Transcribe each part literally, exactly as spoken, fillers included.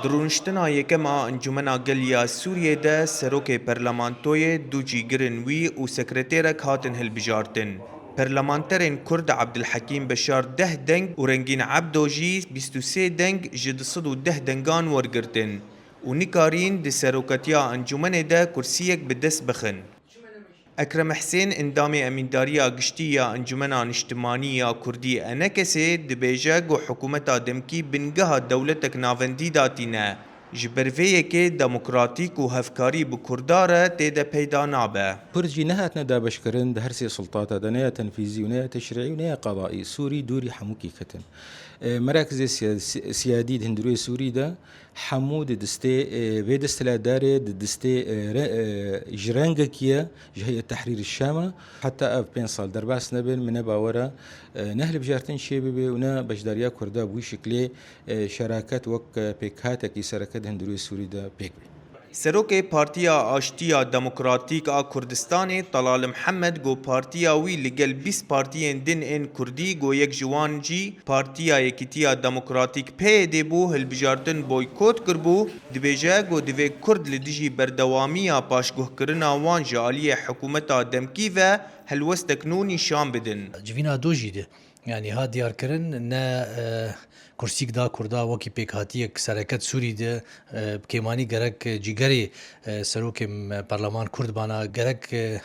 Di rûniştina yekem a Encûmena Gel ya Sûriyê de serokê parlamentoyê, du cîgirin wî û sekreterek hatin hilbijartin. Parlamenterên Kurd Abdulhekîm Beşar deh deng û Rengîn Ebdo jî bîst û sê deng ji du sed û deh dengan wergirtin û nikarîn di serokatiya encûmenê de kursiyek bi dest bixin. Ekrem Hsên, endamê Emîndariya Giştî ya Encûmena Niştimanî ya Kurdî, ENKS'ê, dibêje ku hikûmeta demkî bingeha dewletek navendî de tîne. Ji ber vê yekê demokratîk û hevkarî bi Kurda re tê de peyda nabe. Kurd jî nehatine dabeşkirin di her sê sultata de, ne ya tenfîzî û ne ya teşrîî û ne ya qedaî. Sûrî dûrî hemûkî ketin. E, merakizê siya-, si-, siyadî di hundirê Sûrî de hemû di distê, e, vê desthilatdarê, di distê, e, re-, e, ji rengekî ye, ji Heyet Tehrîr Şam e. Heta ev pênc sal derbas nebin, min ne bawer e, e, ne hilbijartin çê bibe û ne beşdariya Kurda bi wî şiklê, e, şeraket wek, e, pêkhatekî sereke di hundirê Sûrî de pêk be. Serokê Partiya Aştiya Demokratîk a Kurdistanê, Talal Mihemed, got partiya wî li gel bîst partiyên din ên Kurdî, got yek ji wan jî Partiya Yekîtiya Demokratîk, P Y D, bû, hilbijartin boykot kiribû. Dibêje, got divê Kurd li dijî berdewamiya paşguhkirina wan ji aliyê hikûmeta demkî ve helwestek nû nîşan bidin. Civîna do jî de, yanî, hat diyarkirin, ne, e, kursîk da Kurda wekî pêkhatiyek sereket Sûrî de, e, bi kêmanî gerek cîgerê, e, serokê, e, parleman Kurd bana, gerek, e,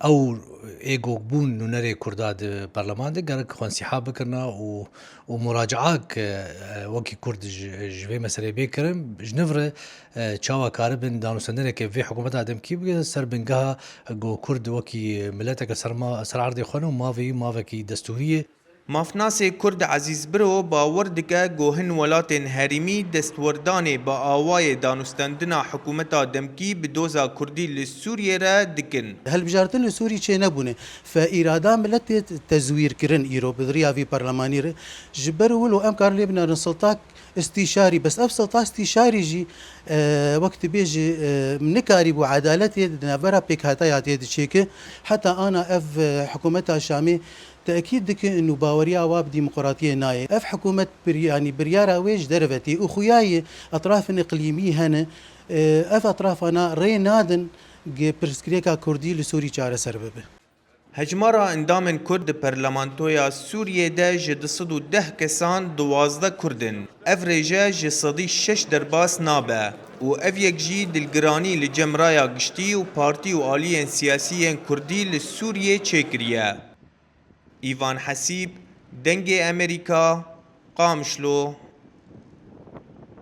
ew ê ku bûn nûnerê Kurda di parleman de, gerek xwensîha bikirina û, û muracaa ke, e, wekî Kurd ji, ji vê meseleyê bê kirin, ji niv re, e, çawa karibin danûstendineke vê hikûmeta demkî bike ser bingeha ku Kurd wekî mileteke ser ma-, ser erdê xwe ne û mavê wî mavekî destûrî ye. Mafnasê Kurd Ezîz Biro bawer dike ku hin welatên herêmî destwerdanê bi awayê danûstendina hikûmeta demkî bi doza Kurdî li Sûriyê re dikin. Hilbijartin li Sûrî çênebûne. Fe îrada miletê tezwîr kirin îro bi riya vî parlemanî re. Ji ber wilo em karin lê binêrin siltak îstîşarî. Bes ev silta îstîşarî jî, e, wek tu bêjî, e, nikarîbû edaletê di navbera pêkhataya tê diçêke. Heta ana ev, e, hikûmeta Şamê tekîd dike û baweriya wa bi demokratiyê nayê. Ev hikûmet bir-, yanî biryara wê ji derve tê û xuya ye etrafên iqlîmî hene. E, ev etrafana rê nadin ge pirsgirêka Kurdî li Sûrî çareser bibe. Hejmara endamên Kurd di Parlamentoya Sûriyê de ji du sed û deh kesan duwazdeh Kurd in. Ev rêje ji sedî şeş derbas nabe û ev yek jî dilgiranî li cem raya giştî û partî û aliyên siyasî yên Kurdî li Sûriyê çêkiriye. Îvan Hesîb, Dengê Emerîka, Qamişlo.